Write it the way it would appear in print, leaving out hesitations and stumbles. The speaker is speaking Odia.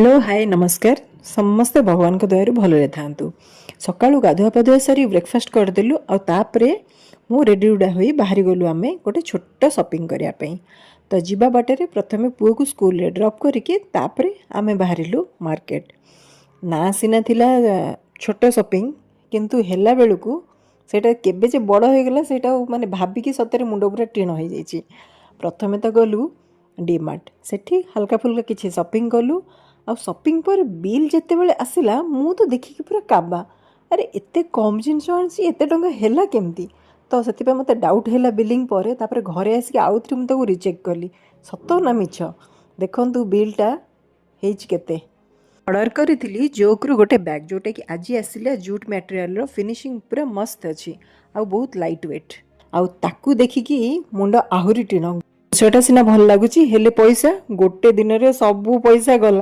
ହ୍ୟାଲୋ, ହାଏ, ନମସ୍କାର। ସମସ୍ତେ ଭଗବାନଙ୍କ ଦୟାରୁ ଭଲରେ ଥାଆନ୍ତୁ। ସକାଳୁ ଗାଧୁଆ ପାଧୁଆ ସାରି ବ୍ରେକଫାଷ୍ଟ କରିଦେଲୁ ଆଉ ତାପରେ ମୁଁ ରେଡ଼ି ରୁଡ଼ା ହୋଇ ବାହାରି ଗଲୁ ଆମେ ଗୋଟେ ଛୋଟ ସପିଂ କରିବା ପାଇଁ। ତ ଯିବା ବାଟରେ ପ୍ରଥମେ ପୁଅକୁ ସ୍କୁଲରେ ଡ୍ରପ୍ କରିକି ତାପରେ ଆମେ ବାହାରିଲୁ ମାର୍କେଟ। ନା ସିନା ଥିଲା ଛୋଟ ସପିଂ, କିନ୍ତୁ ହେଲା ବେଳକୁ ସେଇଟା କେବେ ଯେ ବଡ଼ ହେଇଗଲା, ସେଇଟା ଆଉ ମାନେ ଭାବିକି ସତରେ ମୁଣ୍ଡ ପୁରା ଟିଣ ହେଇଯାଇଛି। ପ୍ରଥମେ ତ ଗଲୁ ଡିମାର୍ଟ। ସେଠି ହାଲକା ଫୁଲକା କିଛି ସପିଂ କଲୁ। ଆଉ ସପିଂ ପରେ ବିଲ୍ ଯେତେବେଳେ ଆସିଲା, ମୁଁ ତ ଦେଖିକି ପୁରା କାବା। ଆରେ, ଏତେ କମ୍ ଜିନିଷ ଆଣିଛି, ଏତେ ଟଙ୍କା ହେଲା କେମିତି? ତ ସେଥିପାଇଁ ମୋତେ ଡାଉଟ୍ ହେଲା ବିଲିଂ ପରେ। ତାପରେ ଘରେ ଆସିକି ଆଉଥରେ ମୁଁ ତାକୁ ରିଚେକ୍ କଲି, ସତ ନା ମିଛ। ଦେଖନ୍ତୁ, ବିଲ୍ଟା ହେଇଛି କେତେ। ଅର୍ଡ଼ର କରିଥିଲି ଜୋକ୍ରୁ ଗୋଟେ ବ୍ୟାଗ୍, ଯେଉଁଟାକି ଆଜି ଆସିଲା। ଜୁଟ୍ ମ୍ୟାଟେରିଆଲର, ଫିନିସିଂ ପୁରା ମସ୍ତ ଅଛି ଆଉ ବହୁତ ଲାଇଟ୍ ୱେଟ୍। ଆଉ ତାକୁ ଦେଖିକି ମୁଣ୍ଡ ଆହୁରି ଟିଣ। ସେଟା ସିନା ଭଲ ଲାଗୁଛି, ହେଲେ ପଇସା ଗୋଟେ ଦିନରେ ସବୁ ପଇସା ଗଲା।